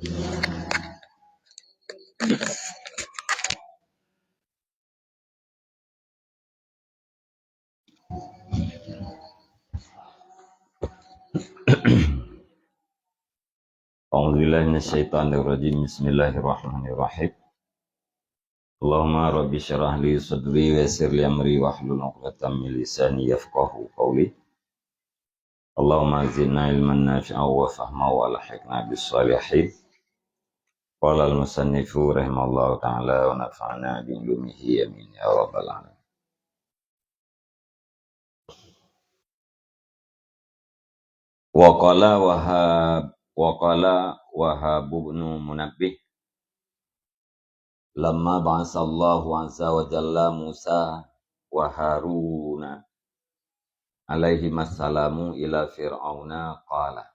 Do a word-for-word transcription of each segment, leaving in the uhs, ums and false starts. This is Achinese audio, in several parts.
A'udzubillahi minasyaitonirrajim. Bismillahirrahmanirrahim. Allahumma rabbi syrah li sadri wa yassir li amri wahlul 'uqdatam min lisani yafqahu qawli. Allahumma zidna ilman nafi'a wa fahma wa alhiqna bis salihin. Qala al musannifu rahimahullahu ta'ala wa nafa'na bi ulumihi, amin ya rabbal alamin. Wa qala Wahab, wa qala Wahab bin Munabbih, lamma ba'asallahu azza wa jalla Musa wa Haruna alaihimassalamu ila Fir'auna, qala,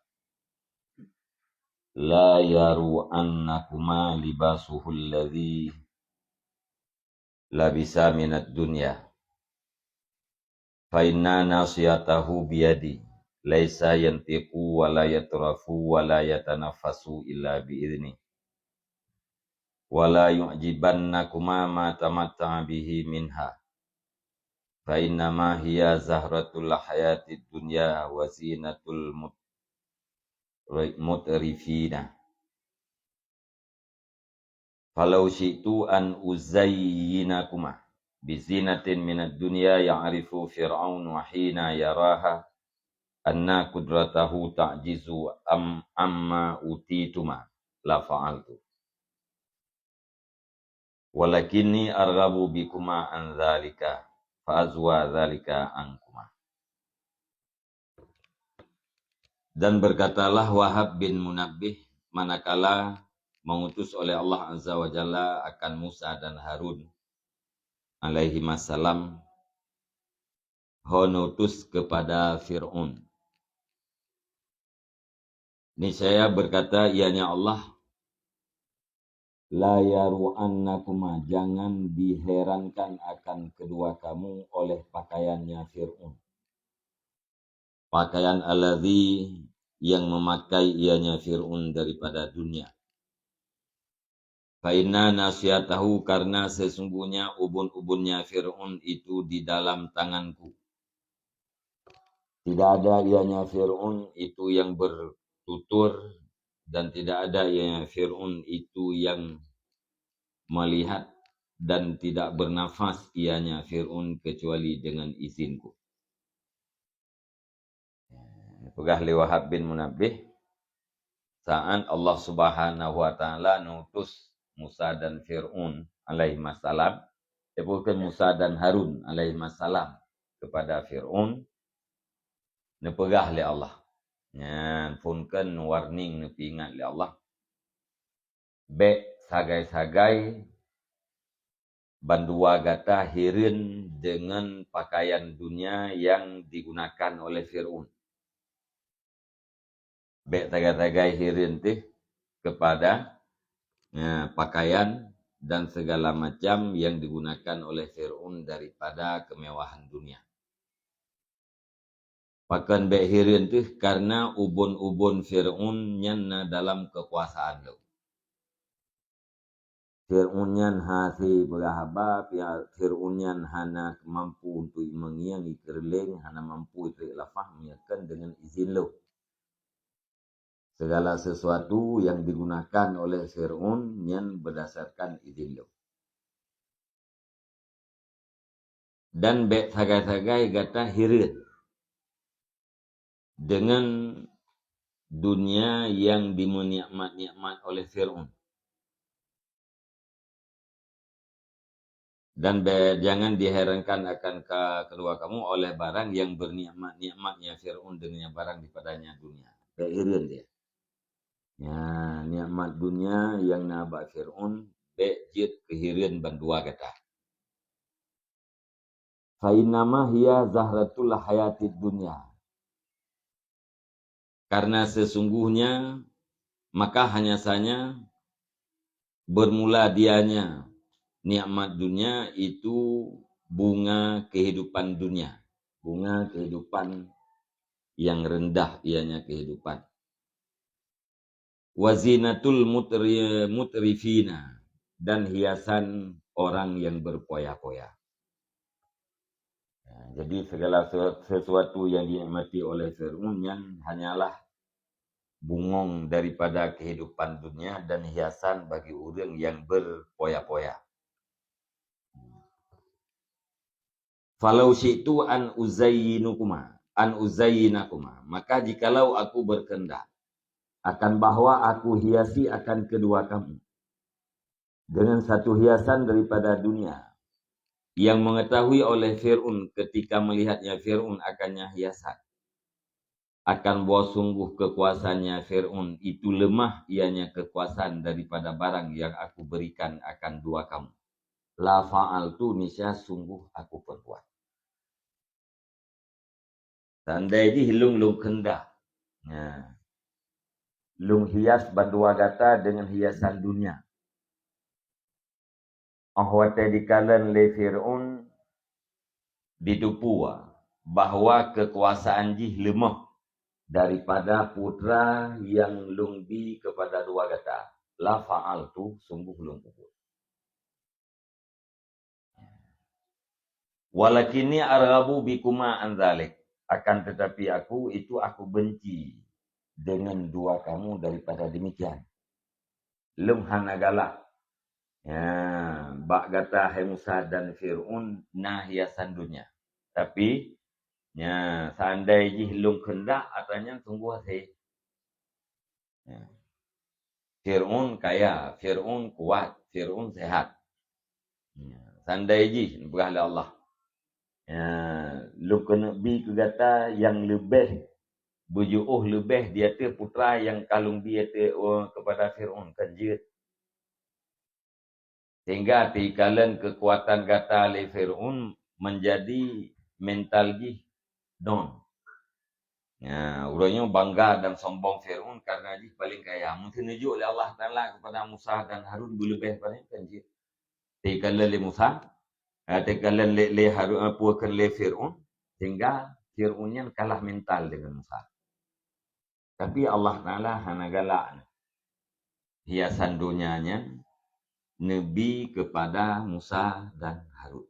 la yaru'annakuma libasuhu alladhi labisa minad dunya, fa inna nasiyatahu biyadi, laisa yantiqu wa la yatrafu wa la yatanaffasu illa bi idzni. Wa la yu'jibannakuma ma tamatta'a bihi minha, fa innama hiya zahratul hayatid dunya wa zinatul mut-, mutrifina. Falau syi'tu an uzayyinakuma bizinatin minad dunya ya'rifu Fir'aunu hina yaraha anna qudratahu ta'jizu am-, amma utituma la fa'altu. Walakinni arghabu bikuma an dzalika, fa azwa dzalika ankuma. Dan berkatalah Wahab bin Munabbih manakala mengutus oleh Allah Azza wa Jalla akan Musa dan Harun alaihimassalam, ho neutus kepada Fir'aun. Niscaya berkata ianya Allah, la yaru'annakuma, jangan diherankan akan kedua kamu oleh pakaiannya Fir'aun. Pakaian alladzi yang memakai ianya Fir'aun daripada dunia. Fa inna nasiyatahu, karena sesungguhnya ubun-ubunnya Fir'aun itu di dalam tanganku. Tidak ada ianya Fir'aun itu yang bertutur, dan tidak ada ianya Fir'aun itu yang melihat, dan tidak bernafas ianya Fir'aun kecuali dengan izinku. Peugah lé Wahab bin Munabbih, saat Allah Subhanahu wa Ta'ala neutus Musa dan Fir'aun alaihimassalam, eh, bukan, Musa dan Harun alaihimassalam kepada Fir'aun, neupeugah lé Allah. Nyan phon kheun warning, neupeuingat lé Allah. Bék sagai-sagai bandua gata hireuen deungon pakaian dunia yang digunakan oleh Fir'aun. Bék sagai-sagai hireuen teuh kepada, eh, pakaian dan segala macam yang digunakan oleh Fir'aun daripada kemewahan dunia. Pakon bék hireuen teuh, karena ubon-ubon Fir'aun nyan na dalam kekuasaan lôn. Fir'aun nyan hase peugah haba, Fir'aun nyan hana mampu untuk meungieng, ikeureuléng, hana mampu itrek lafah, meunyoe kon deungon izin lôn. Segala sesuatu yang digunakan oleh Fir'aun nyan berdasarkan izin lôn. Dan bék sagai-sagai gata hireuen deungon dunia yang dimeunikmat-nikmat oleh Fir'aun. Dan be-, jangan diherankan akan ka-, kedua kamu oleh barang yang bernikmat-nikmatnya Fir'aun dengan barang dipadanya dunia. Bék hireuen dia. Ya, nikmat dunia yang na bak Fir'aun, bék jeuet keu hireuen bandua gata. Fa innama hiya zahratul hayatid dunya. Karena sesungguhnya, maka hanya saja bermula dianya nikmat dunia itu bunga kehidupan dunia. Bunga kehidupan yang rendah ianya kehidupan. Wa zinatul mutri-, mutrifina, dan hiasan orang yang berpoya-poya. Nah, jadi segala se-, sesuatu yang dinikmati oleh Fir'aun nyan hanyalah bungong daripada kehidupan dunia dan hiasan bagi ureuëng yang berpoya-poya. Falau syi'tu an uzayyinukuma, an uzayyinakuma, maka jikalau aku berkehendak akan bahwa aku hiasi akan kedua kamu dengan satu hiasan daripada dunia, yang mengetahui oleh Fir'aun ketika melihatnya Fir'aun akannya hiasan, akan bahwa sungguh kekuasaannya Fir'aun itu lemah, ianya kekuasaan daripada barang yang aku berikan akan dua kamu. La fa'altu, niscaya sungguh aku perbuat. Tandai jih lung, lung kehendak. Nah. Lung hias bandua gata dengan hiasan dunia. Óh watée dikalon lé Fir'aun, jiteupeue bahwa kekuasaan jih leumoh daripada putra nyang lôn bi keupada dua gata. La fa'altu, sungguh lôn peubuet. Walakinni arghabu bikuma an dzalik. Akan tetapi aku, itu aku benci dengan dua kamu daripada demikian. Lôn hana galak. Ya, bak gata hai Musa dan Fir'aun na hiasan dunia. Tapi, ya, seandai jih lôn kehendak, atra nyan sungguh hase. Ya. Fir'aun kaya, Fir'aun kuat, Fir'aun sehat. Ya. Seandai jih, peugah lé Allah. Ya, lôn keuneuk bi keu gata nyang leubeh, beujiôh leubeh di ateueh putra nyang ka lôn bi ateueh, oh, keupada Fir'aun, kan jeuet. Sehingga teuikalon keukuatan gata lé Fir'aun meunjadi mental jih down. Ya, uroe nyoe bangga dan sombong Fir'aun karena jih paling kaya. Meuseuneujok lé Allah Taala keupada Musa dan Harun beuleubeh paléng kan jih. Teuikalon lé Musa, eh, teuikalon lé, lé Harun, eh, peue kheun lé Fir'aun, sehingga Fir'aun nyan kalah mental dengan Musa. Tapi Allah Taala hana galak hiasan donya nyan neubi keupada Musa dan Harun.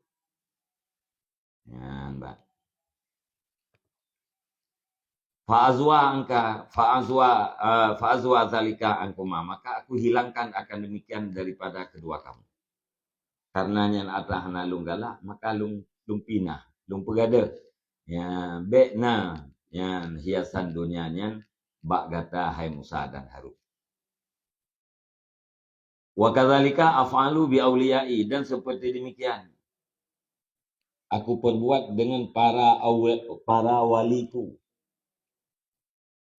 Nyan, bah. Fa'azwa anka, fa'azwa, eh, fa'azwa zalika ankuma, maka aku hilangkan akan demikian daripada kedua kamu. Karena nyan atra hana lôn galak, maka lôn, lôn pinah, lôn peugadeuh. Ya, bék na nyan hiasan donya nyan bak gata hai Musa dan Harun. Wa kadzalika af'alu bi auliyai, dan seperti demikian aku perbuat dengan para aul-, para waliku.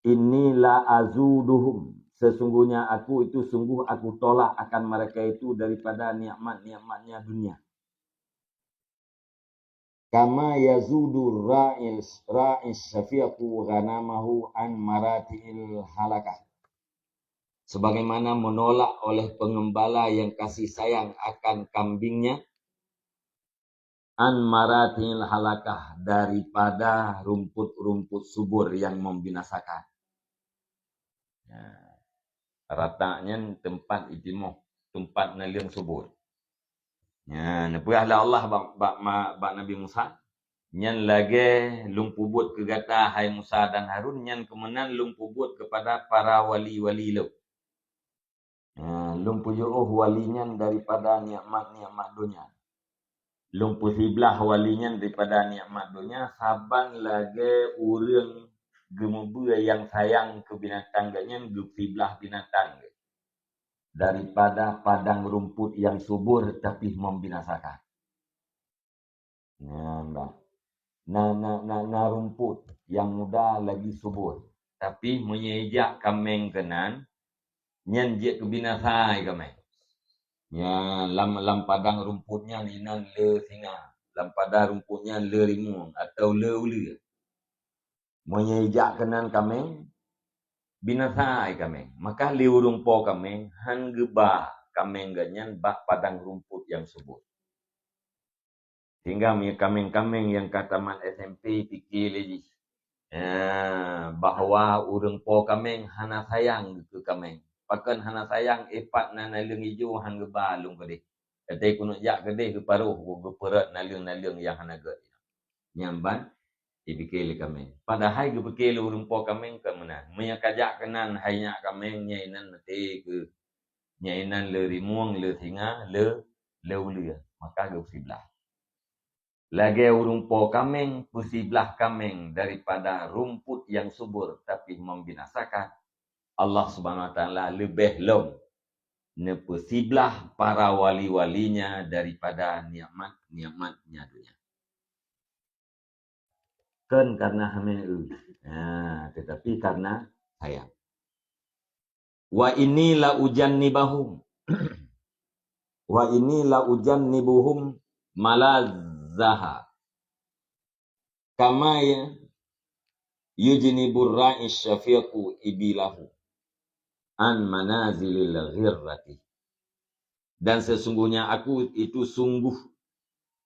Inni la azuduhum, sesungguhnya aku itu sungguh aku tolak akan mereka itu daripada nikmat-nikmatnya dunia. Kama yazudu ra'is, ra'is syafiqu ghanamahu an marati'il halakah. Sebagaimana menolak oleh pengembala yang kasih sayang akan kambingnya, an marati'il halakah, daripada rumput-rumput subur yang membinasakan. Ya. Ratak nyan teumpat itimoh, teumpat naleueng subur. Nyan, neupeugah lé Allah bak, bak ma-, bak Nabi Musa, "Nyan lagée lôn peubuet keu gata, hai Musa dan Harun, nyan keumeunan lôn peubuet keupada para wali-wali lôn." Ha, lôn peujiôh wali nyan daripada nikmat-nikmat donya. Lôn peusiblah wali nyan daripada nikmat donya, saban lagée ureuëng geumeubeue nyang sayang keu binatang geuh nyan geusiblah binatang geuh daripada padang rumput nyang subur tapi membinasakan. Nyan bah. Na, na, na, na rumput nyang muda lagi subur. Tapi meunyoe ijak kaméng keunan, nyan jeuet keu binasa kaméng. Nyan lam, lam padang rumput nyan inan le singa, lam padang rumput nyan le rimueng atau le uleue. Meunyoe ijak keunan kaméng, binasa kaméng. Maka lé ureuëng po kaméng han geuba kaméng geuh nyan bak padang rumput nyang subur. Sehingga meunyoe kaméng-kaméng nyang ka tamat S M P pike lé jih, eh, bahwa ureuëng po kaméng hana sayang keu kaméng. Pakon hana sayang, eh, pat na naleueng ijo han geuba lôn keudeh. Watèe keuneuk jak keudeh geuparoh, geupeurot naleueng-naleueng nyang hana gèt. Nyan ban jipike lé kaméng. Padahai geupike lé ureueng po kaméng kon meunan. Meunyoe ka jak keunan hai nyak kaméng, nyan inan maté keuh. Nyan inan le rimueng, le singa, le, le uleue. Maka geupeusiblah. Lagèe ureueng po kaméng peusiblah kaméng daripada rumput nyang subur tapi membinasakan, Allah Subhanahu Wa Taala leubeh lom neupeusiblah para wali-wali-Nya daripada nikmat-nikmat-Nya donya. Kon karena hamé eu. Ha, tetapi karena sayang. Wa inni la ujannibahum. Wa inni la ujannibuhum malazzaha. Kama ya yujnibur ra'i syafiqu ibilahu an manazilil ghirrati. Dan sesungguhnya aku itu sungguh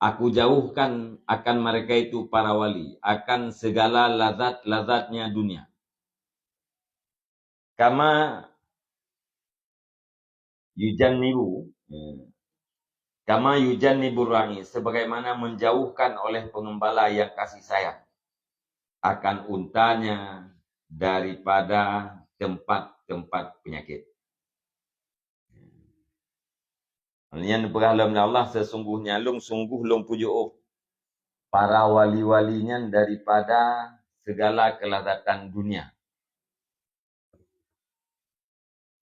aku jauhkan akan mereka itu para wali, akan segala lazat-lazatnya dunia. Kama yujannibu, ya. Kama yujannibur ra'i, sebagaimana menjauhkan oleh pengembala yang kasih sayang akan untanya daripada tempat-tempat penyakit. Nyan peugah lom lé Allah, sesungguhnya lôn, sungguh lôn peujeuôh para wali-wali nyan daripada segala kelazatan dunia.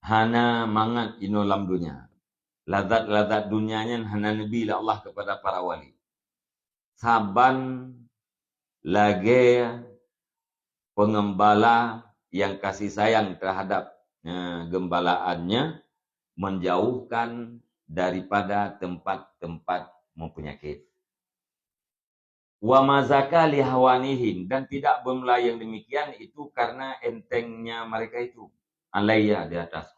Hana mangat inoe lam dunia. Lazat-lazat dunia nyan hana neubi lé Allah kepada para wali. Saban lagèe pengembala yang kasih sayang terhadap, eh, gembalaannya menjauhkan daripada tempat-tempat mempenyakit. Wa mazaka li hawanihim, dan tidak bermula yang demikian itu karena entengnya mereka itu, alayya, di atasku.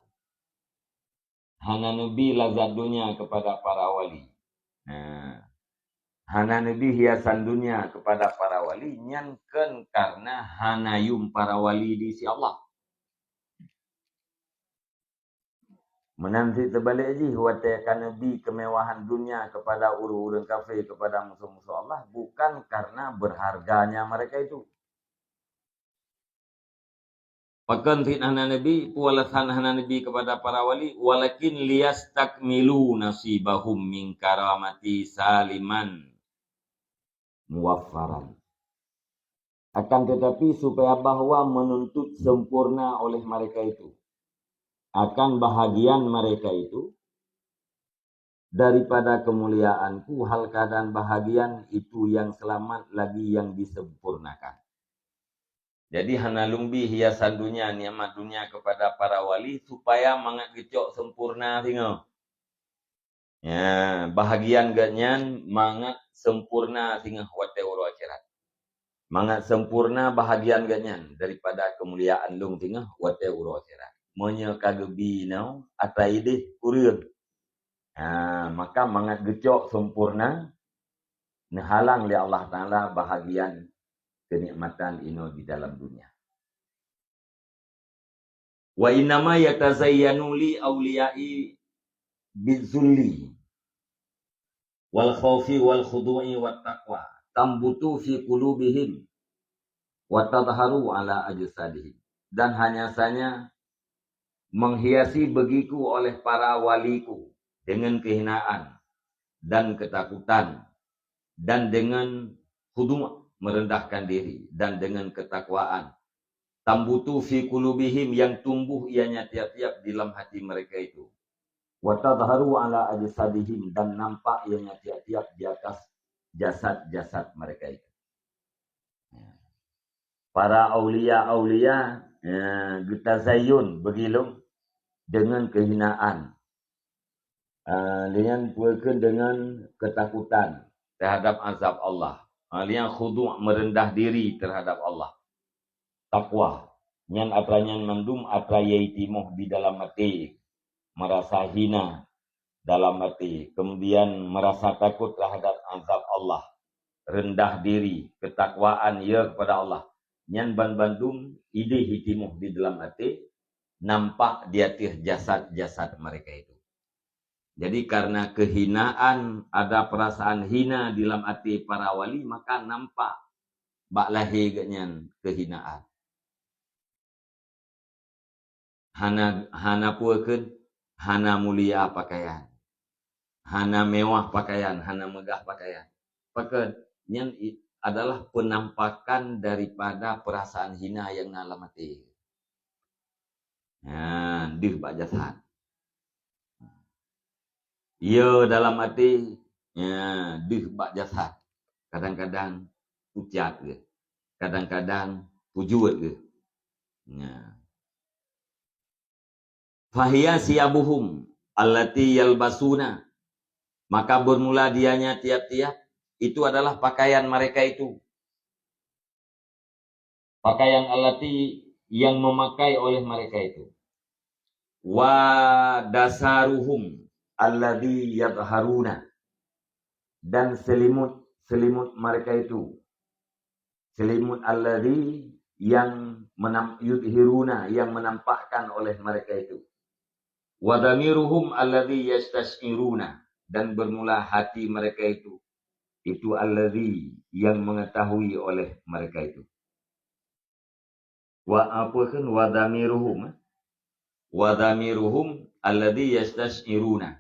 Hana neubi lazat dunia kepada para wali. Nah, hana neubi hiasan dunia kepada para wali, nyan kon karena hana yum para wali di sisi Allah. Meunan cit teubalek jih, watèe ka neubi keumewahan dunia kepada ureueng-ureueng kafé, kepada musoh-musoh Allah, bukan karena berharganya mereka itu. Pakon cit hana neubi, peue alasan hana neubi kepada para wali, walakin liyastakmilu nasibahum min karamati saliman muwaffaran. Akan tetapi, supaya bahwa menuntut sempurna oleh mereka itu, akan bahagian mereka itu, daripada kemuliaanku, hal keadaan bahagian itu yang selamat lagi yang disempurnakan. Jadi, hana lôn bi hiasan dunia, nikmat dunia kepada para wali, supaya mangat geucok sempurna singoh. Ya, bahagian geuhnyan mangat sempurna singoh watèe uroe akhirat. Mangat sempurna bahagian geuhnyan daripada keumuliaan lôn singoh watèe uroe akhirat. Meunyoe ka geubi inoe atra idéh kureueng, ha, maka mangat geucok sempurna, neuhalang lé Allah Taala bahagian keunikmatan inoe di dalam dunia. Wa innama yatazayyanu li auliyai bidzulli wal khaufi wal khudu'i wat taqwa tambutu fi qulubihim wa tadharu ala ajsadihim. Dan hanya saja menghiasi begiku oleh para waliku dengan kehinaan dan ketakutan dan dengan khudu', merendahkan diri, dan dengan ketakwaan. Tambutu fi qulubihim, yang tumbuh ianya tiap-tiap di dalam hati mereka itu. Wa tadharu ala ajsadihim, dan nampak ianya tiap-tiap di atas jasad-jasad mereka itu. Para aulia-aulia, eh, geutazayyun, beugilong dengan kehinaan. Ah, lé nyan peue kheun deungon keutakutan teuhadap azab Allah. Ah, lé nyan khudu', meureundah diri teuhadap Allah. Takwa, nyan atra nyan mandum atra nyang timoh di dalam até, meurasa hina dalam até, keumudian meurasa takot teuhadap azab Allah, reundah diri, keutakwaan, ya, keupada Allah. Nyan ban-bandum idéh jitimoh di dalam até, nampak di ateueh jasad-jasad mereka itu. Jadi, karena kehinaan, ada perasaan hina di dalam até para wali, maka nampak bak lahé geuh nyan kehinaan. Hana, hana peue kheun, hana mulia pakaian, hana mewah pakaian, hana megah pakaian. Pakon nyan i-, adalah penampakan daripada perasaan hina nyang na lam até. Ha, deuh bak jasad. Ye dalam até, ya, deuh bak jasad. Kadang-kadang pucat geuh, kadang-kadang pujuet geuh. Ya. Fahiya siyabuhum allati yalbasuna. Maka bermula dianya tiap-tiap, itu adalah pakaian mereka itu. Pakaian allati yang memakai oleh mereka itu. Wa dasaruhum alladhi yadharuna. Dan selimut-selimut mereka itu. Selimut alladhi yang menam-, yudhiruna, yang menampakkan oleh mereka itu. Wa dhamiruhum alladhi yastash'iruna. Dan bermula hati mereka itu. Itu alladhi yang mengetahui oleh mereka itu. Wa, apa kan? Wa dhamiruhum, eh? Wa dhamiruhum alladhi yastash'iruna.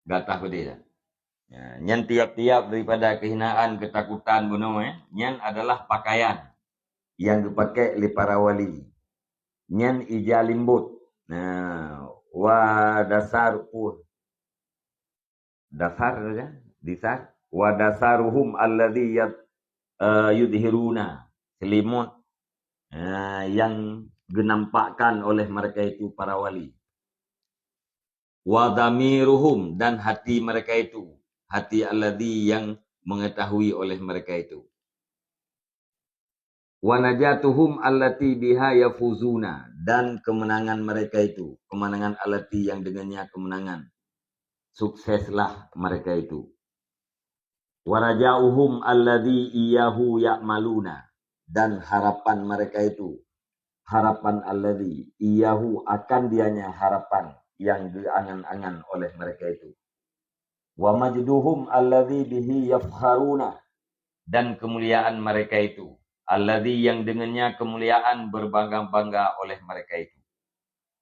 Gatah pedih dah. Ya, nyan tiap-tiap daripada kehinaan, ketakutan bunoe, eh, nyan adalah pakaian yang dipakai oleh para wali. Nyan ija limbot. Nah, wa dasar puh. Dasar kan? Disar. Wa dasaruhum alladhi yad-, eh, yudhiruna. Selimut, eh, yang genampakkan oleh mereka itu para wali. Wa dhamiruhum, dan hati mereka itu, hati alladhi yang mengetahui oleh mereka itu. Wa najatuhum allati biha yafuzuna, dan kemenangan mereka itu, kemenangan allati yang dengannya kemenangan, sukseslah mereka itu. Wa rajauhum alladzi iyyahu ya'maluna, dan harapan mereka itu, harapan alladzi iyyahu, akan dianya harapan yang diangan-angan oleh mereka itu. Wa majduhum alladzi bihi yafkharuna, dan kemuliaan mereka itu, alladzi yang dengannya kemuliaan berbangga-bangga oleh mereka itu.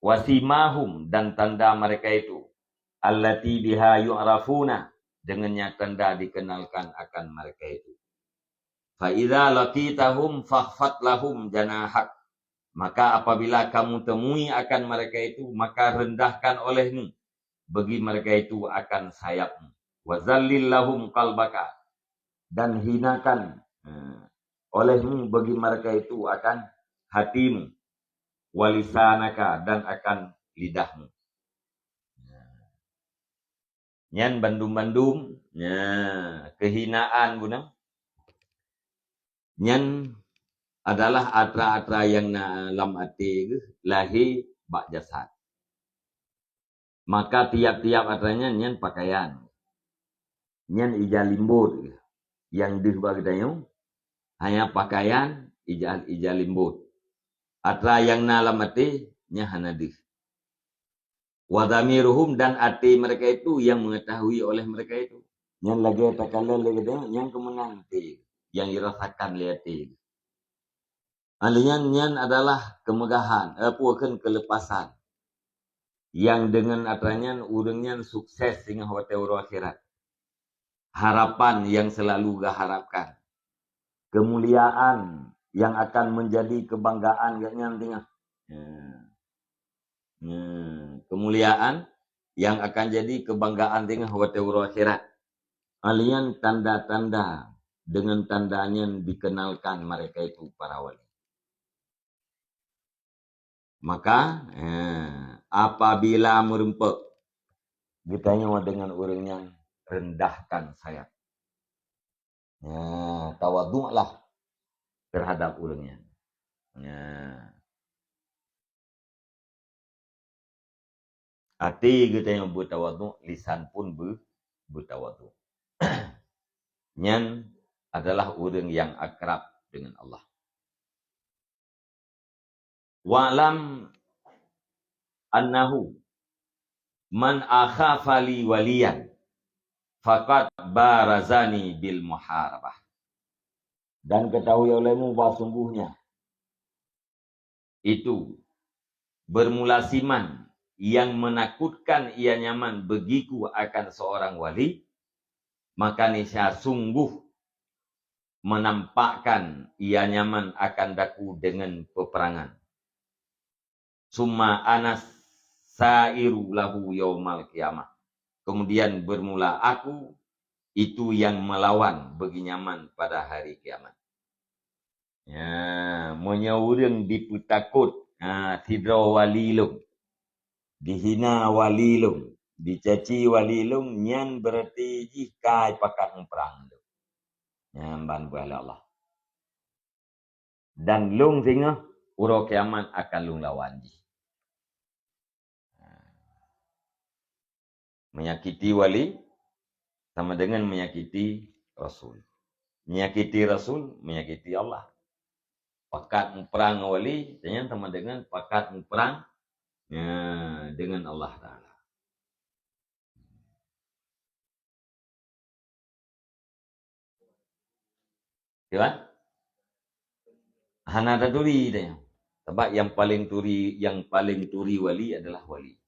Wa simahum, dan tanda mereka itu, allati biha yu'rafuna, dengannya tanda dikenalkan akan mereka itu. Fa idza laqitahum fakhfad lahum janahak, maka apabila kamu temui akan mereka itu, maka rendahkan olehmu bagi mereka itu akan sayapmu. Wa zallil lahum qalbaka, dan hinakan, eh, olehmu bagi mereka itu akan hatimu. Wa lisanaka, dan akan lidahmu. Nyan bandum-bandum, nya, kehinaan guna. Nyan adalah atra-atra nyang na lam até geuh, lahé bak jasad. Maka tiap-tiap atra nyan, nyan pakaian. Nyan ija limbot geuh. Nyang deuh bak geutanyoe, hanya pakaian ija, ija limbot. Atra nyang na lam até, nyan hana deuh. Wa dhamiruhum, dan até mereka itu yang mengetahui oleh mereka itu. Nyan lagèe takalon lé geutanyoe, nyan keumeunang até, nyang dirasakan lé até. Alèh nyan, nyan adalah kemegahan, eh, peue kheun keulepasan. Nyang deungon atra nyan, ureueng nyan sukses singoh watèe uroe akhirat. Harapan yang selalu geuharapkan. Kemuliaan yang akan menjadi kebanggaan geuh nyan teungoh. Ya. Ya. Kemuliaan yang akan jadi kebanggaan teungoh watèe uroe akhirat. Alèh nyan tanda-tanda, dengan tanda nyan dikenalkan mereka itu para wali. Maka, eh, apabila meureumpok geutanyoe deungon ureueng nyan, rendahkan sayap. Nah, tawaduklah terhadap ureueng nyan. Nah. Até geutanyoe beutawaduk, lisan pun beu-, beutawaduk. Nyan adalah ureueng nyang akrab deungon Allah. Wa'lam annahu man akhafa li waliyan faqad barazani bil muharabah. Dan ketahui olehmu bahwa sungguhnya itu bermula siman yang menakutkan ia nyaman begiku akan seorang wali, maka niscaya sungguh menampakkan ia nyaman akan daku dengan peperangan. Summa anas sa'iru lahu yaumal qiyamah. Kemudian bermula aku itu yang melawan bagi nyaman pada hari kiamat. Ya, meunyoe ureuëng dipeutakot, ha, sidroe wali lôn, dihina wali lôn, dicaci wali lôn, nyan berarti jih ka pakat muprang lôn. Nyan ban buah lé Allah. Dan lôn singoh uroe kiamat akan lôn lawan jih. Menyakiti wali sama dengan menyakiti Rasul. Menyakiti Rasul, menyakiti Allah. Pakat muprang ngon wali, nyan sama dengan pakat muprang, ya, dengan Allah Taala. Ya kan? Hana taturi dia. Sebab yang paling turi, yang paling turi wali adalah wali.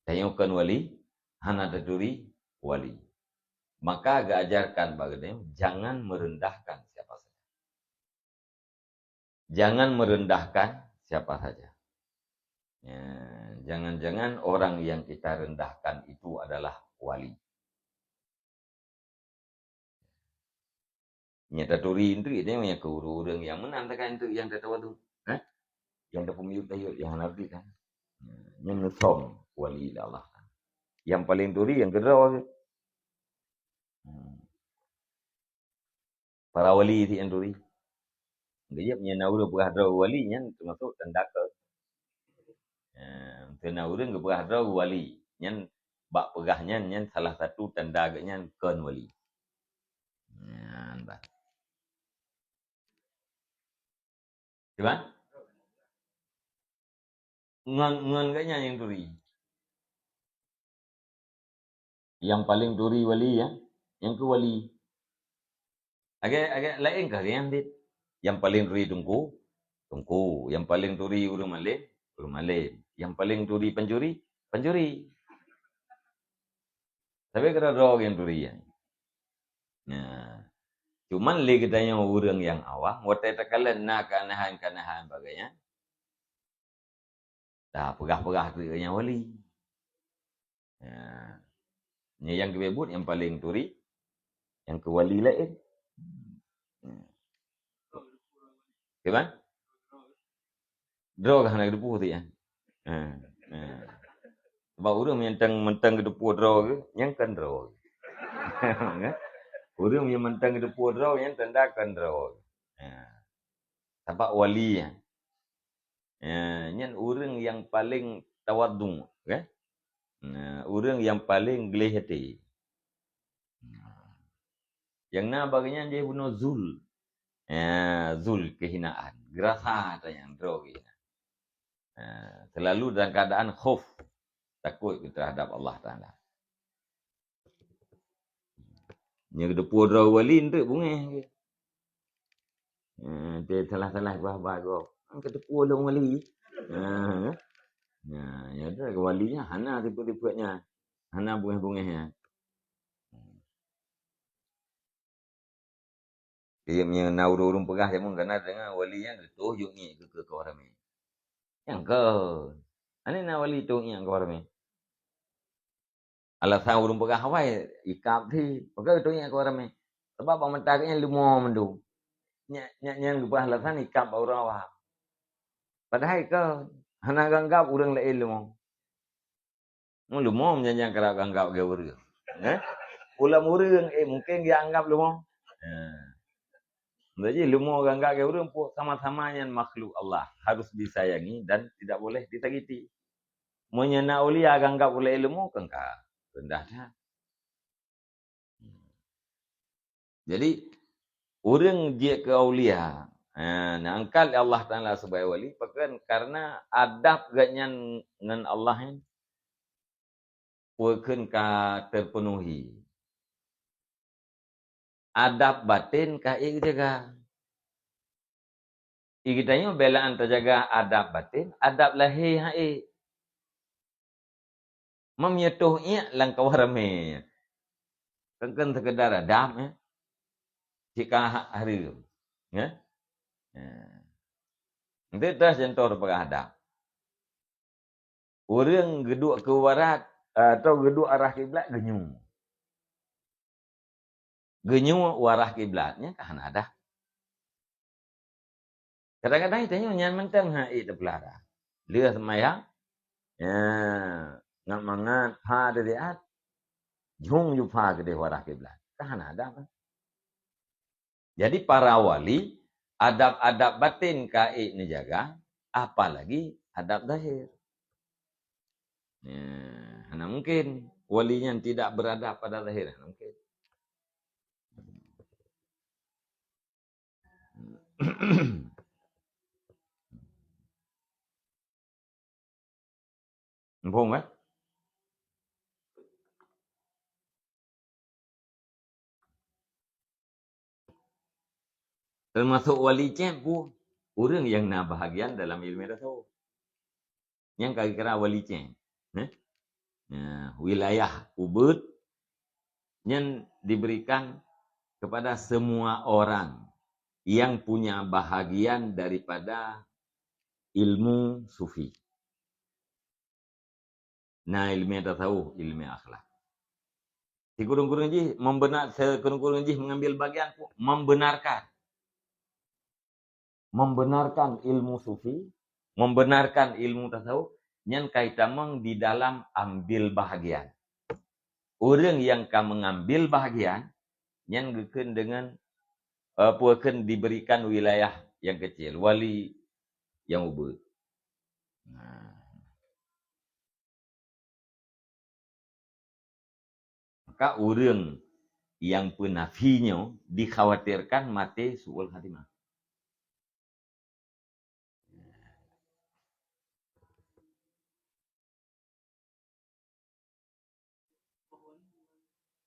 Tanyoe kon wali, hana taturi wali. Maka geuajarkan bak geutanyoe, jangan merendahkan siapa saja. Jangan merendahkan siapa saja. Ya, jangan-jangan orang yang kita rendahkan itu adalah wali. Nyan taturi enteuk nyan, nyang keu ureuëng nyang meunan takai enteuk nyang tatawadhu. Eh? Nyang tapeumiyueb tayue, nyang hana reuti kan. Nyan neusöm wali lé Allah. Nyang paleng turi nyang keudroe. Hmm. Para wali sit nyang turi. Geuyeb nyan na ureuëng peugah droe wali nyan teumasok tanda keu. Eh, teuh na ureuëng geupeugah droe wali. Nyan bak peugah nyan, nyan salah satu tanda geuh nyan kon wali. Nyan bah. Cuba? Ngon, ngon geuh nyan nyang turi. Nyang paleng turi wali, ya. Nyang keu wali. Agak, agak laén keu nyang dit. Nyang paleng turi teungku, teungku. Nyang paleng turi ureuëng malém, ureuëng malém. Nyang paleng turi pancuri, pancuri. Tapi keudroe-droe nyang turi, ya. Nah, cuman lé geutanyoe ureuëng nyang awam, watée takalon na keuanehan-keuanehan bak geuh nyan, dah peugah-peugah keu nyang wali. Ya. Nyan nyang geubeuet nyang paleng turi, nyang keu wali laén. Ya. Kiban? Droe ka hana geuteupeue tu ya. Ha. Ha. Sebab ureuëng mantong, mantong geuteupeue droe geuh, nyang kon droe. Ureuëng nyang mantong geuteupeue droe, nyan tanda kon droe. Ha. Sabab wali, ya. Ya, nyan ureuëng nyang paleng tawadhu, kan? Nah, ureuëng nyang paleng gleh até. Nyang na bak geuh nyan jih bunoe zul. Ya, zul, kehinaan. Geurasa ata nyang droe geuh nyan. Ya, selalu dalam keadaan khauf, takut terhadap Allah Taala. Nyang geuteupeue droe wali enteuk beungéh geuh. Eh, teuh salah-salah bah-bah gob. Nyang geuteupeue lôn wali. Ha. Nah, nyan tu wali nyan hana tipeue-tipeue nyan. Hana beungéh-beungéh nyan. Tiep nyoe na ureuëng-ureuëng peugah jameun kana deungon wali nyan geutoh jok ngiek keu, keu, keu ramé. Nyang kon. Aneuëk na wali toh ngiek keu ramé. Alasan ureuëng peugah awai ikab thi, maka geutoh ngiek keu ramé. Sabab bak mata geuh nyan leumo mandum. Nyan, nyan, nyan geupeugah alasan ikab bak ureuëng awam. Padahai kon hana geuanggab ureuëng laén leumo. Mu leumo meunyan nyang karab geuanggab lé ureuëng. Eh? Ulôn ureuëng, eh, mungkin geuanggab leumo. Ha. Jadi leumo geuanggab lé ureuëng pun sama-sama nyan makhluk Allah, harus disayangi dan tidak boleh disakiti. Meunyoe na aulia geuanggab ulée leumo, kon ka rendah that. Jadi, ureuëng jeuet keu aulia, Ha, neuangkat lé Allah Taala sibagai wali, pakon? Karena adab geuhnyan ngon Allah nyan peue kheun ka terpenuhi. Adab batin ka ék jaga. Di geutanyoe beulaan tajaga adab batin, adab lahé han ék. Meunyoe toh iek lam kawan ramé, kan, kan sekedar adab, ya. Cit ka ha-, hareuem, ya. Ya. Enteuk teuh contoh daripada adab. Ureuëng geuduek keu barat, eh, atau geuduek arah kiblat, geunyoe. Geunyoe u arah kiblat, nyan ka hana adab. Kadang-kadang tanyoe nyan mantong han ék teupeulara. Lheueh seumayang, ya, ngat mangat, pha teudiat, jhong ju pha keudeh u arah kiblat. Ka hana adab. Jadi, para wali, adab-adab batin ka ék neujaga, apalagi adab zahir. Ya, hana mungkin wali nyan tidak beradab pada zahir, hana mungkin. Muphom, kan? Teumasok wali céb pun ureuëng nyang na bahagian dalam ileumèe tasawuf. Nyang ka geukira wali céb. Eh? Nah, wilayah ubeut nyan diberikan kepada semua orang yang punya bahagian daripada ilmu sufi. Na ileumèe tasawuf, ileumèe akhlak. Sikureueng-kureueng jih membenar-, sikureueng-kureueng jih mengambil bagian, membenarkan. Membenarkan ilmu sufi, membenarkan ilmu tasawuf, nyan ka itamong di dalam ambil bahagian. Ureuëng nyang ka mengambil bahagian, nyan geukheun deungon, eh, peue kheun diberikan wilayah nyang kecil, wali nyang ubeut. Nah. Maka ureuëng nyang peunafi nyoe dikhawatirkan maté su'ul khatimah.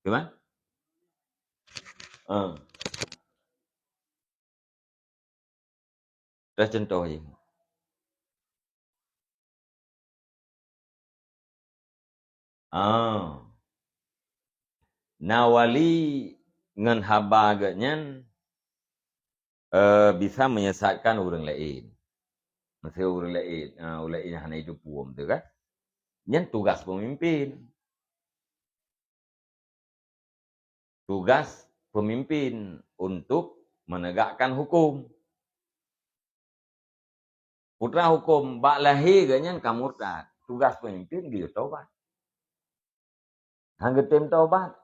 Gimana? Ah. Dah contoh je. Ah. Na wali ngon haba geuhnyan, eh, bisa menyesatkan ureuëng laén. Meusé ureuëng laén, eh, ureuëng laén hana jiteupeue, beutôi kan? Nyan tugas peumimpin. Tugas peumimpin untuk menegakkan hukum. Putra hukum bak lahé geuhnyan ka murtad. Tugas peumimpin geuyue tobat. Han geutem tobat,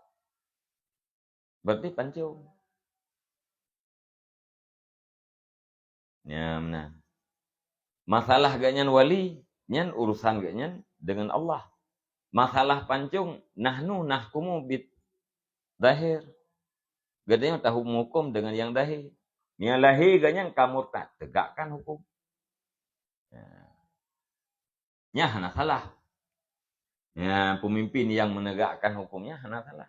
berarti pancong. Nyan meunan. Masalah geuhnyan wali, nyan urusan geuhnyan deungon Allah. Masalah pancong, nahnu nahkumu bid zahir. Geutanyoe tahukum deungon nyang zahir. Nyang lahé geuhnyan ka murtad, tegakkan hukum. Ya. Nyan hana salah. Ya, pemimpin yang menegakkan hukumnya hana salah.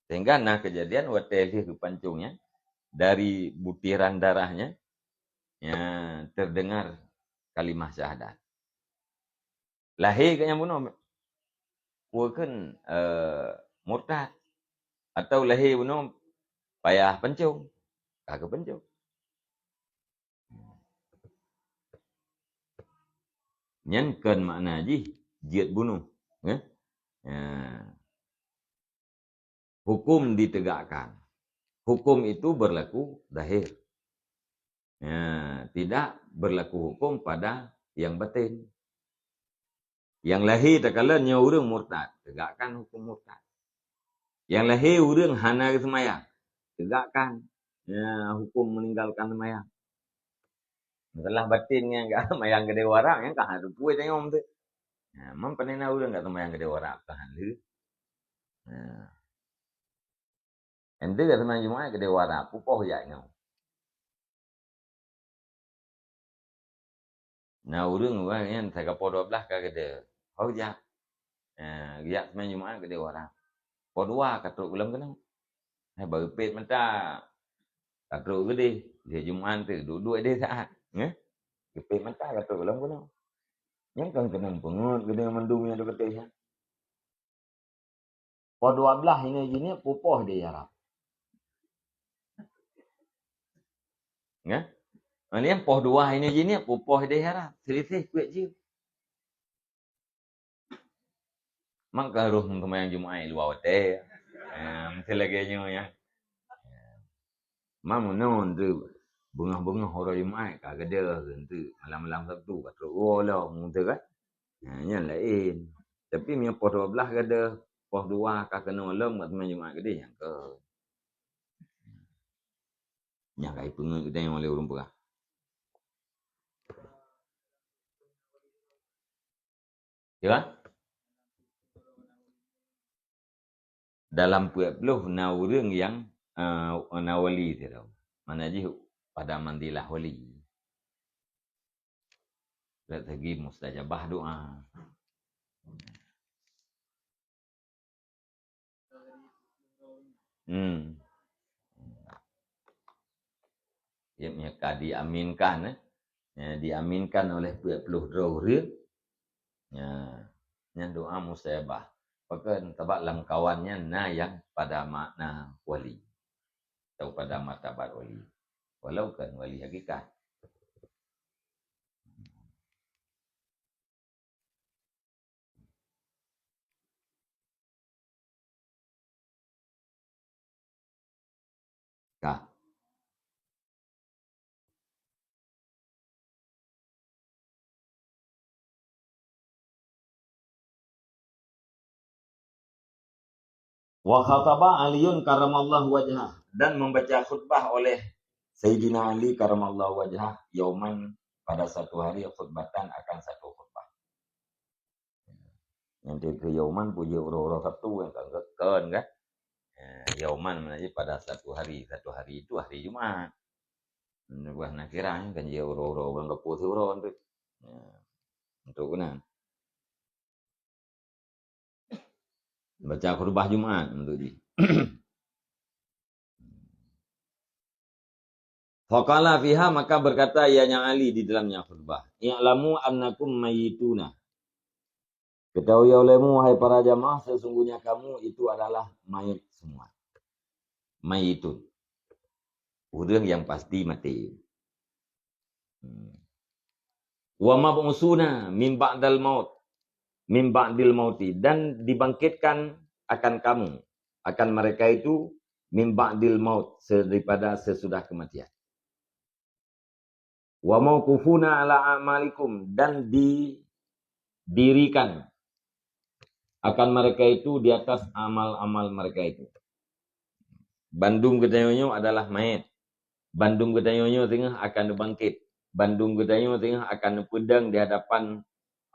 Sehingga na kejadian watée lheueh geupancong nyan, dari butiran darahnya, ya, terdengar kalimah syahadat. Lahé geuhnyan bunoe, peue kheun, eh, murtad. Atau lahé bunoe payah pancong. Ka geupancong. Nyan kon makna jih jeuet bunoh, ya. Ya. Hukum ditegakkan. Hukum itu berlaku zahir. Ya, tidak berlaku hukum pada yang batin. Nyang lahé takalon nyoe ureuëng murtad, tegakkan hukum murtad. Nyang lahé ureuëng hana geuseumayang, tegakkan, ya, hukum meninggalkan seumayang. Masalah batin nyan ka seumayang keudeh u Arab, nyan ka hana teupeue tanyoe tu. Ya, man pane na ureuëng ka seumayang keudeh u Arab, ka hana lé. Ya. Ente ka seumayang Jumaat keudeh u Arab, pupoh jak nyoe. Na ureuëng, ureuëng nyan sagai poh dua blaih ka keudeh. Ho jak. Eh, geujak seumayang Jumat keudeh u Arab. Poh dua ka trok gohlom keunoe. Hai, bak geupet mata. Ka trok keudeh. Di Jumat tu, duek-duek deh saát. Nggih? Geupet mata ka trok gohlom keunoe. Nyan kan keunong peungeut keudeh mandum nyang teupeuteh nyan. Poh dua blaih inoe jiniet pupoh di Arab. Nggih? Nyan poh dua inoe jiniet pupoh di Arab. Selisih kuet jeuet. Maka roh seumayang Jumat luwa watée. Ha, meusti lagée nyoe ya. Ma meunoe tu, beungoh-beungoh uroe Jumat ka gadôh tu, malam-malam Sabtu ka trok uroe lom tu kan. Ha, nyan laén. Tapi meunyoe poh dua blaih gadôh, poh dua ka keunoe lom kat seumayang Jumat gadôh nyan ke. Nyang ka ipeungeut geutanyoe lé ureuëng peugah. Ya kan? Dalam peuet ploh na ureuëng nyang, eh, na wali sidroe. Mana jih pada manzilah wali. Dari segi mustajabah doa. Hmm. Ya, ya, ka diaminkan, eh. Ya, diaminkan oleh peuet ploh droe ureuëng. Ya, nyan doa mustajabah. Pakon, sabab lam kawan nyan na nyang pada makna wali. Atau pada martabat wali. Walau kan wali hakikat. Ka. Wa khataba Aliun karramallahu wajhah, dan membaca khutbah oleh Sayyidina Ali karramallahu wajhah yauman, pada satu hari, khutbatan, akan satu khutbah. Nyan teuka yauman peujeuet uroe-uroe Sabtu kan, kan, kan, kan? Eh, yauman makna jih pada satu hari, satu hari itu hari Jumat. Buah nakirah kan jeuet uroe-uroe bulan dua puluh uroe tu. Ya. Untuk keunan. Baca khutbah Jumat untuk jih. Faqala fiha, maka berkata ianya Ali di dalamnya khutbah, "I'lamu annakum mayyituna." Ketahui olehmu, hai para jamaah, sesungguhnya kamu itu adalah mayit semua. Mayyitun. Ureuëng yang pasti mati. Hmm. "Wa mab'usuna min ba'dal maut, min ba'dil mauti," dan dibangkitkan akan kamu, akan mereka itu, min ba'dil maut, daripada sesudah kematian. "Wa mauqufuna ala a'malikum," dan didirikan akan mereka itu di atas amal-amal mereka itu. Bandum geutanyoe nyoe adalah mayét. Bandum geutanyoe nyoe teungoh akan neubangkét. Bandum geutanyoe teungoh akan neupeudong di hadapan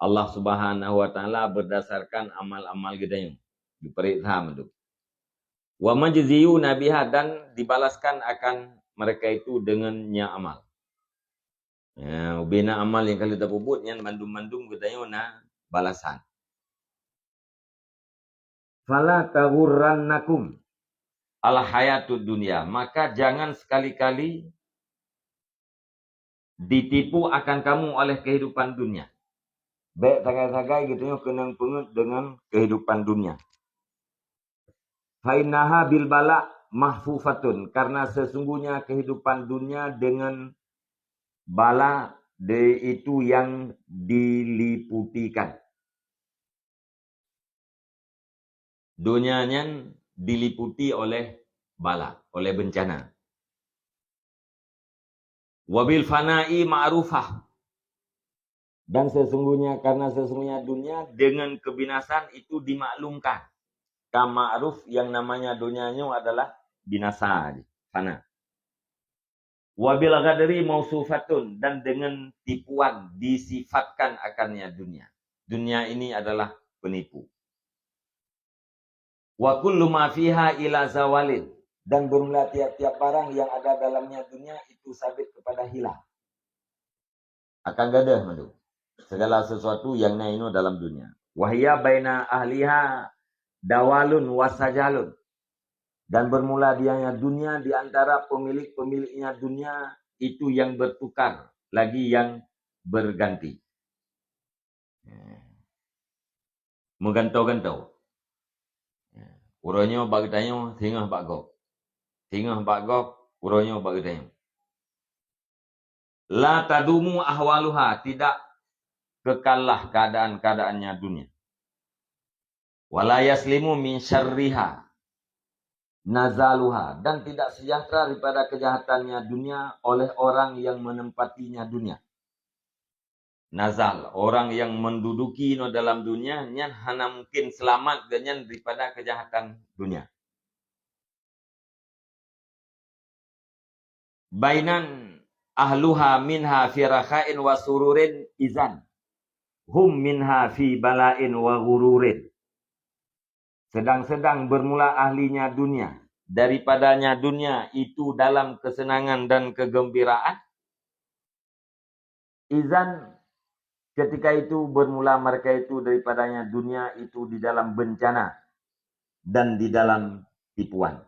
Allah Subhanahu wa Taala berdasarkan amal-amal geutanyoe. Dipeuriksa mandum. "Wa majziyuna biha," dan dibalaskan akan mereka itu dengan nya amal. Ya, ubena amal nyang ka lheueh tapeubuet nyan bandum-bandum geutanyoe na balasan. "Fala taghurrannakum al hayatud dunya," maka jangan sekali-kali ditipu akan kamu oleh kehidupan dunia. Bék sagai-sagai geutanyoe keunong peungeuet deungon kehidupan dunia. "Fa innaha bil bala mahfufatun," karena sesungguhnya kehidupan dunia dengan bala de-, itu yang diliputikan. Dunia nyan diliputi oleh bala, oleh bencana. "Wa bil fana'i ma'rufah," dan sesungguhnya, karena sesungguhnya dunia dengan kebinasaan itu dimaklumkan. Ka ma'ruf yang namanya dunia nyoe adalah binasa, fana. "Wa bil ghadri mausufatun," dan dengan tipuan disifatkan akannya dunia. Dunia ini adalah penipu. "Wa kullu ma fiha ila zawalin," dan bermula tiap-tiap barang yang ada dalamnya dunia itu sabit kepada hilang. Akan gadôh mandum. segala sesuatu nyang na inoe dalam dunia. Wahya baina ahliha dawalun wasajalun. Dan bermula dianya dunia di antara pemilik-pemiliknya dunia itu yang bertukar, lagi yang berganti. Meugantoe-gantoe. Uroe nyoe bak geutanyoe, singoh bak gob. Singoh bak gob, uroe nyoe bak geutanyoe. La tadumu ahwaluha, tidak kekallah keadaan-keadaannya dunia. Wala yaslimu min syarriha nazaluha, dan tidak sejahtera daripada kejahatannya dunia oleh orang yang menempatinya dunia. Nazal, orang yang menduduki no dalam dunia, nyan hana mungkin selamat geuhnyan daripada kejahatan dunia. Bainan ahluha minha fi rakhain wa sururin izan hum minha fi balain wa ghururin. Sedang-sedang bermula ahlinya dunia, daripadanya dunia itu dalam kesenangan dan kegembiraan, izan, ketika itu bermula mereka itu daripadanya dunia itu di dalam bencana dan di dalam tipuan.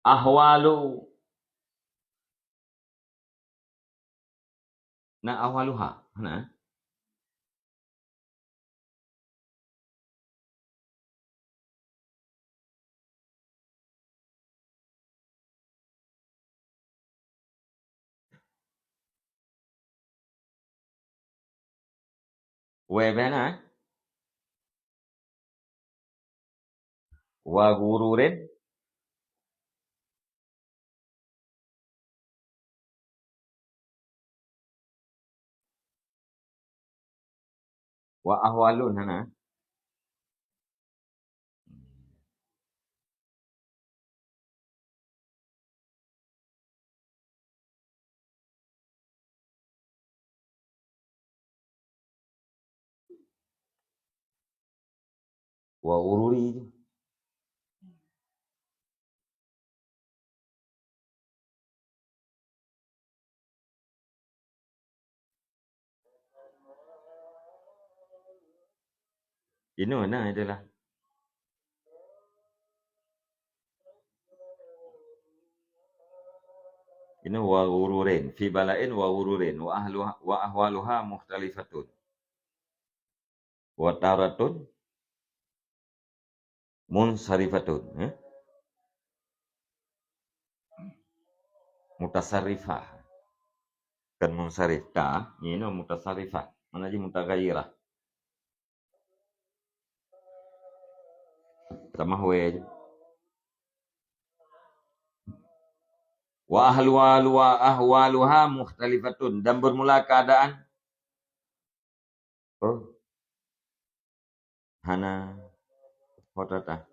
Ahwalu, na ahwaluha, na. Webena, eh? Wa ghururin. Wa ahwalun hana. Wa ururi. Inoe na itulah. Inoe wa ghururin, fi balain wa ghururin, wa ahluha, wa ahwaluha mukhtalifatun. Wa taratun munsarifatun, eh? Mutasarrifah. Kan munsarif, ta, ini mutasarrifah. Mana ji mutaghayyirah. Sama hue je. Wa ahlu-, wa ahwaluha mukhtalifatun. Dan bermula keadaan. Oh. Hana. Hotata.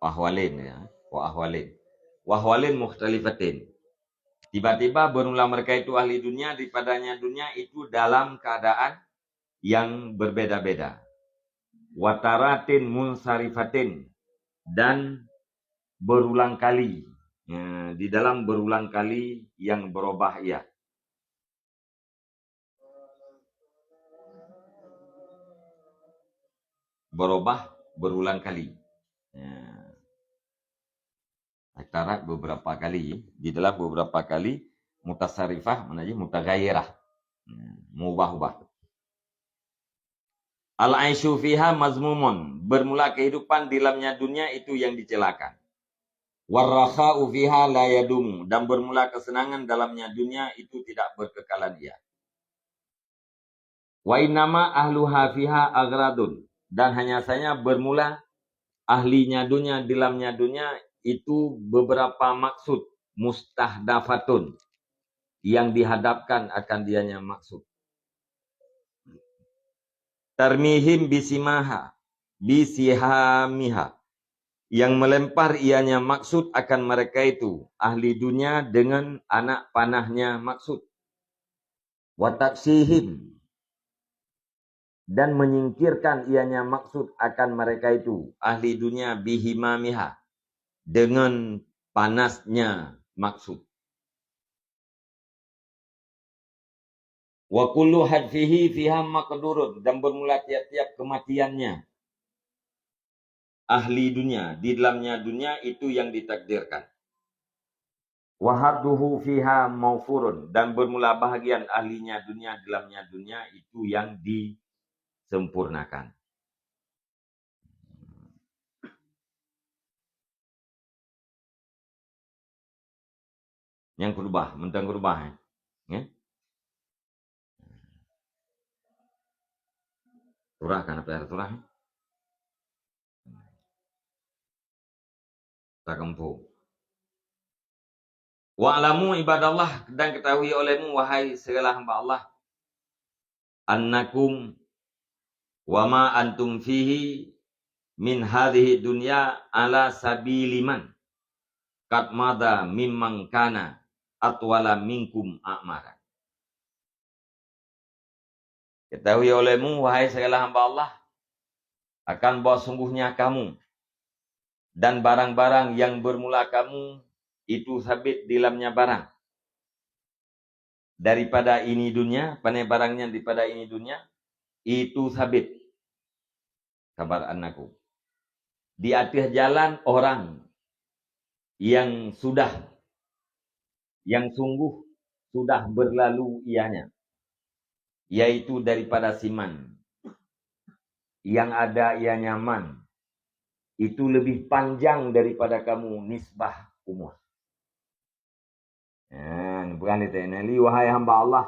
Wa ahwalin, ya. Wa ahwalin. Wa ahwalin mukhtalifatin. Tiba-tiba bermula mereka itu ahli dunia, daripadanya dunia itu dalam keadaan yang berbeda-beda. Wa taratin munsarifatin, dan berulang kali. Ya, di dalam berulang kali yang berubah ia. Berubah berulang kali. Ya. Tarat beberapa kali, di dalam beberapa kali mutasarrifah, mana ji mutaghayyirah. Ya, mengubah-ubah. Al-aisyu fiha mazmumun, bermula kehidupan di dalamnya dunia itu yang dicelakan. Warrakha'u fiha la yadumu, dan bermula kesenangan dalamnya dunia itu tidak berkekalan ia. Wa innama ahluha fiha aghradun, dan hanya saja bermula ahlinya dunia, di dalamnya dunia itu beberapa maksud, mustahdafatun, yang dihadapkan akan dianya maksud. Tarmihim bisimaha, bisihamiha, yang melempar ianya maksud akan mereka itu, ahli dunia, dengan anak panahnya maksud. Wa taksihim, Dan menyingkirkan ianya maksud akan mereka itu, ahli dunia, bihimamiha, dengan panasnya maksud. Wa kullu hadfihi fiha maqdurun, dan bermula tiap-tiap kematiannya, ahli dunia, di dalamnya dunia itu yang ditakdirkan. Wa hadduhu fiha maufurun, dan bermula bahagian ahlinya dunia, dalamnya dunia itu yang disempurnakan. Nyang khutbah, mantong khutbah, eh. Nggih. Surah kan, apa surah, eh? Takampu. Wa'lamu ibadallah, dan ketahui olehmu, wahai segala hamba Allah, annakum wa ma antum fihi min hadhihi dunya ala sabili man qad mada mimman kana atwala minkum a'mara. Ketahui olehmu, wahai segala hamba Allah, akan bahwa sungguhnya kamu dan barang-barang yang bermula kamu itu sabit di dalamnya barang. Daripada ini dunia, pane barang nyan daripada ini dunia, itu sabit. Khabar annakum. Di ateueh jalan orang yang sudah, yang sungguh sudah berlalu ianya, yaitu daripada siman, yang ada ianya man, itu lebih panjang daripada kamu nisbah umur. Ha, neupeugah lé Saidina Ali, wahai hamba Allah,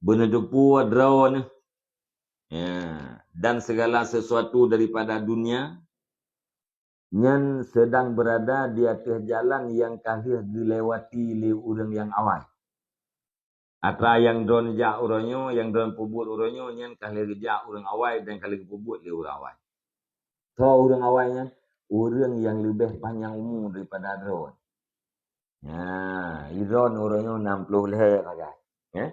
beuneuteupeu droeneuh, ya, dan segala sesuatu daripada dunia nyan sedang berada di ateueh jalan nyang ka lheueh geulewati lé ureuëng nyang awai. Atra nyang droeneuh jak uroe nyoe, nyang droeneuh peubuet uroe nyoe, nyan ka lheueh geujak ureuëng awai dan ka lheueh geupeubuet lé ureuëng awai. Soe ureuëng awai nyan? Ureuëng nyang leubeh panyang umu daripada droeneuh. Nah, droeneuh uroe nyoe nam ploh lhèe sagai. Ya?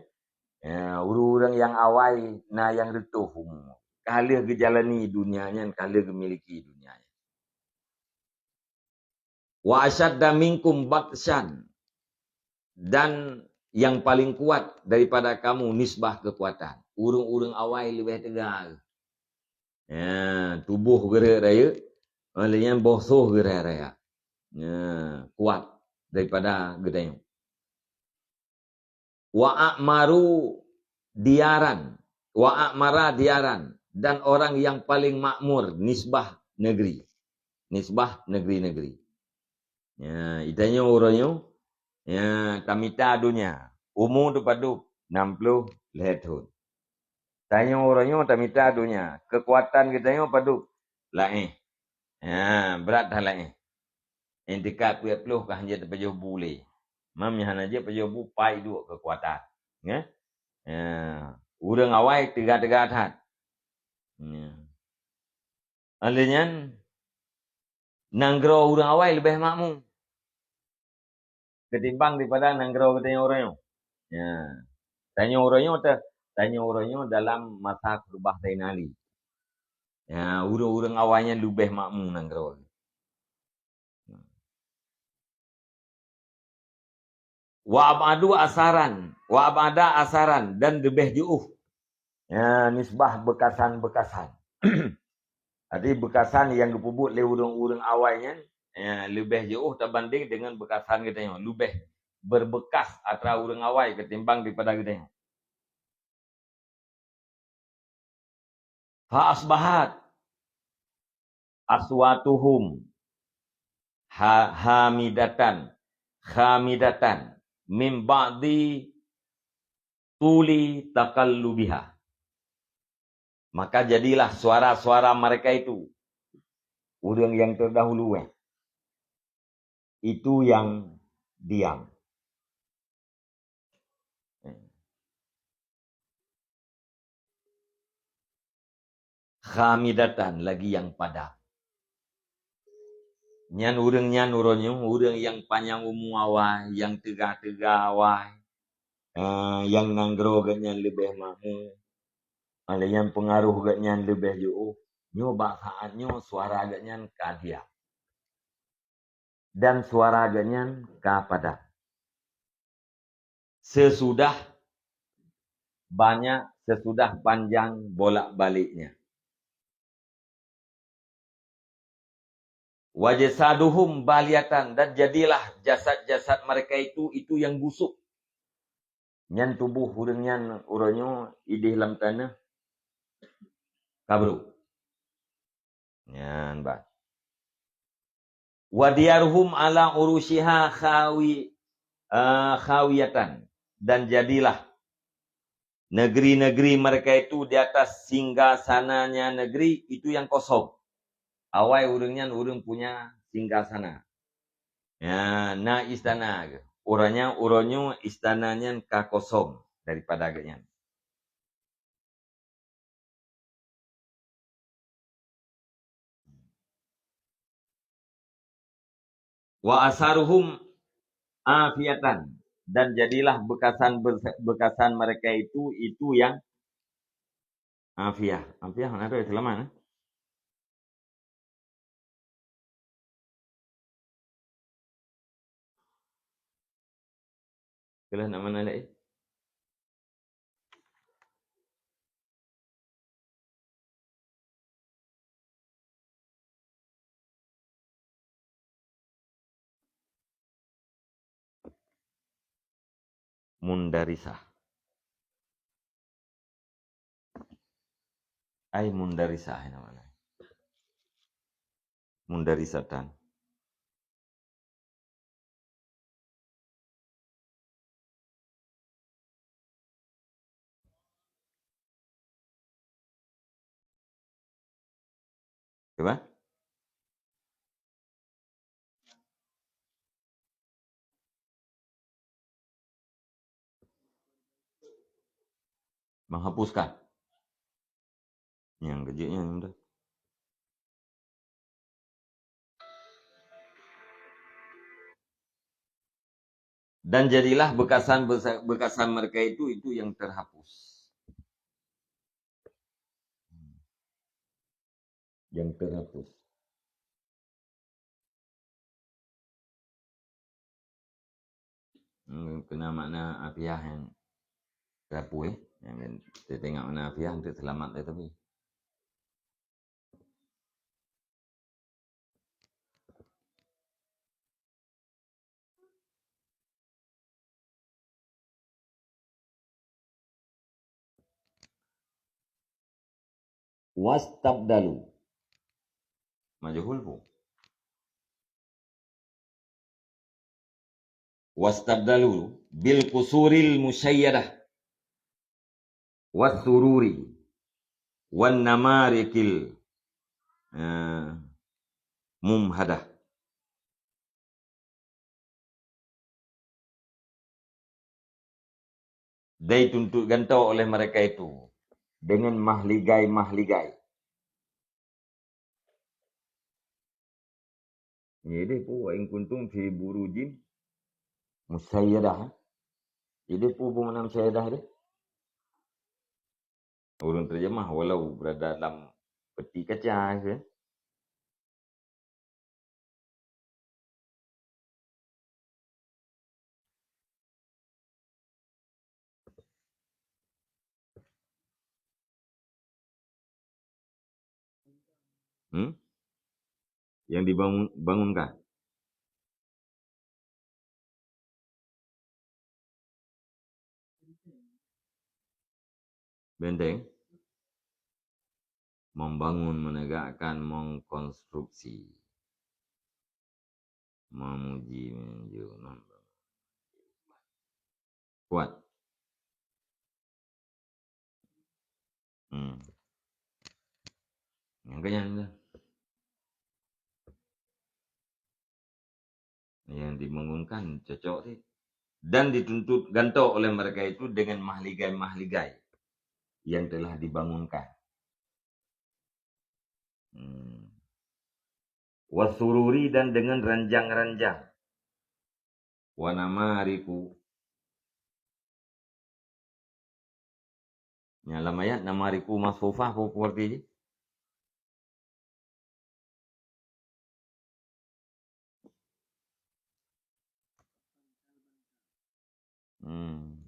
Ya, ureuëng-ureuëng nyang awai na nyang reutôh umu. Ka lheueh geujalani dunia nyan, ka lheueh geumiliki dunia nyan. Wa asyadda minkum batsyan, dan yang paling kuat daripada kamu nisbah kekuatan. Ureuëng-ureuëng awai leubeh teuga. Ya, tuboh geurek rayeuk, lheueh nyan boh soh geurek rayeuk. Ya, kuat daripada geutanyoe. Wa a'maru diyaran, wa a'mara diyaran, dan orang yang paling makmur nisbah negeri. Nisbah negeri-negeri. Ya, geutanyoe uroe nyoe, ya, tamita dunia. Umu teuh padub nam ploh lhèe thon. Tanyoe uroe nyoe tamita dunia. Keukuatan geutanyoe padub? Laén. Ya, brat that laén. Nyang tingkat peuet ploh ka hanjeuet tapajoh bu lé. Mam nyang hana jeuet pajoh bu pai duek keukuatan. Ya? Ya. Ureuëng awai teuga-teuga that. Ya. Lheueh nyan, nanggroe ureuëng awai leubeh makmu ketimbang daripada nanggroe geutanyoe uroe nyoe. Ya. Tanyoe uroe nyoe teuh, tanyoe uroe nyoe dalam masa khutbah Saidina Ali. Ya, ureuëng-ureuëng awai nyan leubeh makmu nanggroe. Wa ab'adu asaran, wa ab'ada asaran, dan leubeh jiôh. Ya, nisbah beukasan-beukasan. Jadi beukasan nyang geupeubuet lé ureuëng-ureuëng awai nyan, ya, leubeh jiôh tabanding deungon beukasan geutanyoe, leubeh berbekas atra ureuëng awai ketimbang daripada geutanyoe. Fa asbahat aswatuhum ha-, hamidatan, hamidatan min ba'di tuli takallubiha. Maka jadilah suara-suara mereka itu, ureuëng nyang terdahulu, eh, itu yang diam. Khamidatan, lagi nyang padam. Nyan ureuëng nyan uroe nyoe, ureuëng nyang panyang umu awai, nyang teuga-teuga awai, eh, nyang nanggroe geuhnyan leubeh mahé. Oleh nyan peungaroh geuhnyan leubeh jiôh. Nyoe bak saát nyoe suara geuhnyan ka diam. Dan suara geuhnyan ka padam. Sesudah banyak, sesudah panjang bolak-baliknya. "Wajsaduhum baliyatan," dan jadilah jasad-jasad mereka itu, itu yang busuk. Nyan tuboh ureuëng nyan uroe nyoe idéh lam tanoh ka brôk. Nyan ban. "Wa diyaruhum ala urusyiha khawi-, eh, khawiyatan," dan jadilah negeri-negeri mereka itu di atas singgasananya negeri itu yang kosong. Awai ureuëng nyan ureuëng punya singgasana. Ya, na istana ke. Uroe nyan, uroe nyoe istana nyan ka kosong daripada geuhnyan. "Wa asaruhum afiyatan," dan jadilah bekasan, bekasan mereka itu, itu yang afiyah. Afiyah makna apa? Selamat, eh? Keulah nak mana lagi? Mundarisah. Ai mundarisah nama na. Mundarisatan. Cuba. Menghapuskan. Nyang keujeuet nyan tu. Dan jadilah bekasan, bekasan mereka itu, itu yang terhapus. Yang terhapus. Hmm, kena makna afiah yang terhapus, eh. Yang kita tengok makna afiah untuk selamat dia tapi. Wastabdalu. Majhul pu. Wastabdalu bil qusuril musyayyadah. Wasururi. Wan namarikil, eh, mumhadah. Dai tuntot gantoe oleh mereka itu dengan mahligai-mahligai. Jadi pu wa in kuntum fi burujin musyayyadah. Jadi pu bu mana musyayyadah dia? Ureuëng terjemah walau berada dalam peti kaca ke. Hmm? Yang dibangun, bangunkan. Benteng. Membangun, menegakkan, mengkonstruksi. Memuji, menunjuk, membangun. Kuat. Hmm. Yang kenyang tu. Yang dibangunkan cocok sih. Dan dituntot gantoe oleh mereka itu dengan mahligai-mahligai yang telah dibangunkan. Hmm. Wasururi dan dengan ranjang-ranjang. Wanamariku. Nyang lam ayat, "Namariqu masfufah", peue, peue arti jih? Hmm.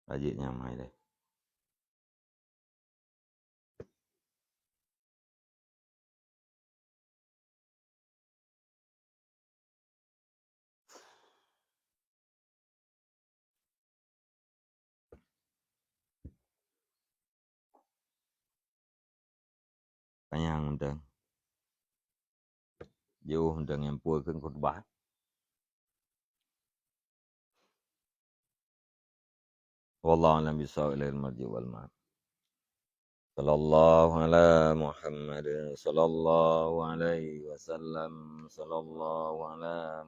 Tajik nyamai deh. Panyang mantong. Jiôh mantong nyang peue kheun khutbah. Wallahu a'lam bissawab, ilaihil marji' wal ma'ab. Sallallahu ala Muhammad, sallallahu alaihi wasallam, sallallahu ala